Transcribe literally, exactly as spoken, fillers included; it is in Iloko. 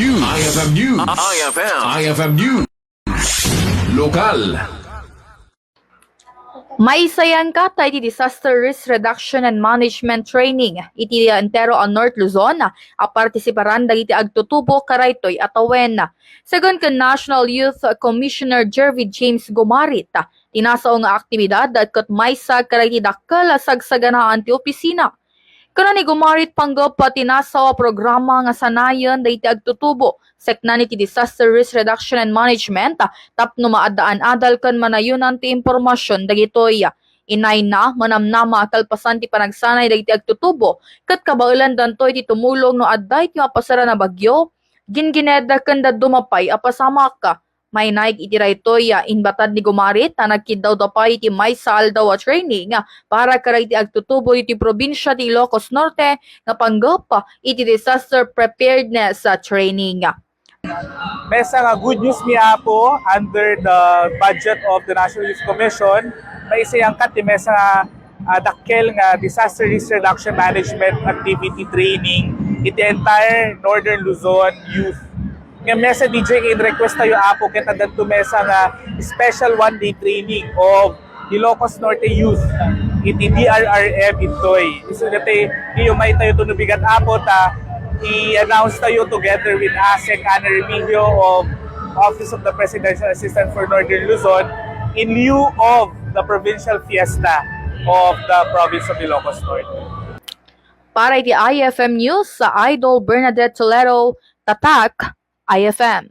News. I F M News. I F M. I F M News. Lokal. Maisayangkata iti Disaster Risk Reduction and Management Training iti entero a North Luzon a partisiparan dagiti agtutubo kadaytoy a tawen. Segun ken National Youth Commissioner Jervy James Gumarit, ti nasao nga aktibidad ket maysa kadagiti dakkel a sagsaganaan ti opisina. Kuna ni Gumarit, panggep ti nasao a programa nga sanayen dagiti agtutubo, seknan iti Disaster Risk Reduction and Management, tapno maaddaan adal ken manayonan ti impormasion dagitoy. Inayna, manamnama a kalpasan ti panagsanay dagiti agtutubo, ket kabaelandanto iti tumulong no adda iti mapasaran a bagyo, gingined ken dadduma pay a pasamak. Mainaig iti daytoy a inbatad ni Gumarit a nagkiddawda pay iti maysa aldaw a training para kadagiti agtutubo iti probinsia ti Ilocos Norte nga panggep iti disaster preparedness training. Maysa nga good news ni Apo, under the budget of the National Youth Commission, maisayangkat ti maysa nga, ah, dakkel nga disaster risk reduction management activity training iti entire Northern Luzon youth. Nga maysa D J in-request tayo, Apo, ket addanto maysa nga special one-day training of Ilocos Norte Youth iti D R R M intoy. Isu dati, di umay tayo to no bigat, Apo, ta i-announce tayo together with ASEC Ana Remigio of Office of the Presidential Assistant for Northern Luzon in lieu of the provincial fiesta of the province of Ilocos Norte. Para iti I F M News, sa Idol Bernadette Toledo, Tatak I F M.